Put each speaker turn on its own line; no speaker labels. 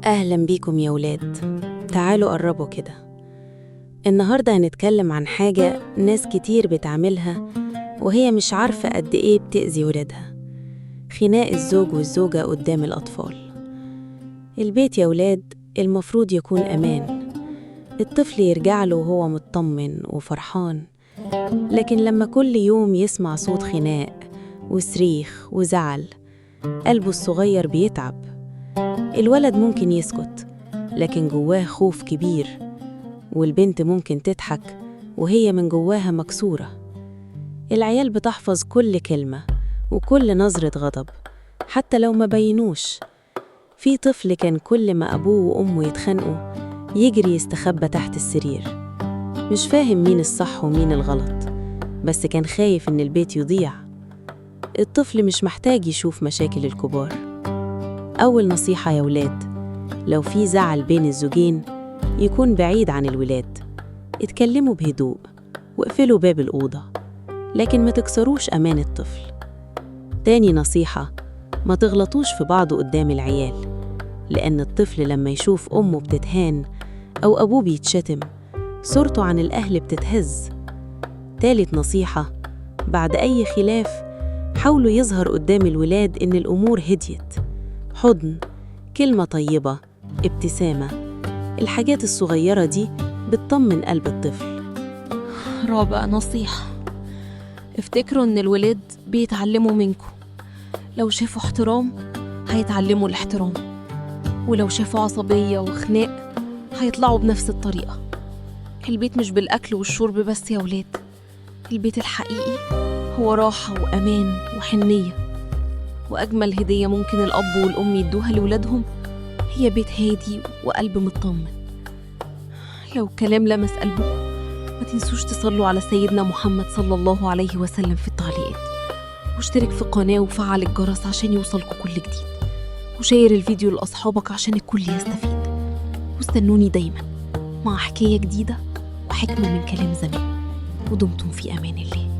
أهلا بيكم يا ولاد، تعالوا قربوا كده. النهاردة هنتكلم عن حاجة ناس كتير بتعملها وهي مش عارفة قد إيه بتأذي ولادها: خناق الزوج والزوجة قدام الأطفال. البيت يا ولاد المفروض يكون أمان، الطفل يرجع له وهو مطمن وفرحان، لكن لما كل يوم يسمع صوت خناق وصريخ وزعل، قلبه الصغير بيتعب. الولد ممكن يسكت لكن جواه خوف كبير، والبنت ممكن تضحك وهي من جواها مكسورة. العيال بتحفظ كل كلمة وكل نظرة غضب حتى لو ما بينوش. في طفل كان كل ما أبوه وأمه يتخانقوا يجري يستخبى تحت السرير، مش فاهم مين الصح ومين الغلط، بس كان خايف إن البيت يضيع. الطفل مش محتاج يشوف مشاكل الكبار. أول نصيحة يا ولاد، لو في زعل بين الزوجين يكون بعيد عن الولاد. اتكلموا بهدوء واقفلوا باب الأوضة، لكن ما تكسروش أمان الطفل. تاني نصيحة، ما تغلطوش في بعض قدام العيال، لأن الطفل لما يشوف أمه بتتهان أو أبوه بيتشتم، صورته عن الأهل بتتهز. تالت نصيحة، بعد أي خلاف حاولوا يظهر قدام الولاد إن الأمور هديت. حضن، كلمة طيبة، ابتسامة، الحاجات الصغيرة دي بتطمن قلب الطفل.
رابع نصيحة، افتكروا إن الولاد بيتعلموا منكم. لو شافوا احترام هيتعلموا الاحترام، ولو شافوا عصبية وخناق هيطلعوا بنفس الطريقة. البيت مش بالأكل والشرب بس يا ولاد، البيت الحقيقي هو راحة وأمان وحنية. وأجمل هدية ممكن الأب والأم يدوها لولادهم هي بيت هادي وقلب مطمن. لو كلام لمس قلبكم ما تنسوش تصلوا على سيدنا محمد صلى الله عليه وسلم في التعليقات، واشترك في القناة وفعل الجرس عشان يوصلكوا كل جديد، وشير الفيديو لأصحابك عشان الكل يستفيد. واستنوني دايما مع حكاية جديدة وحكمة من كلام زمان، ودمتم في أمان الله.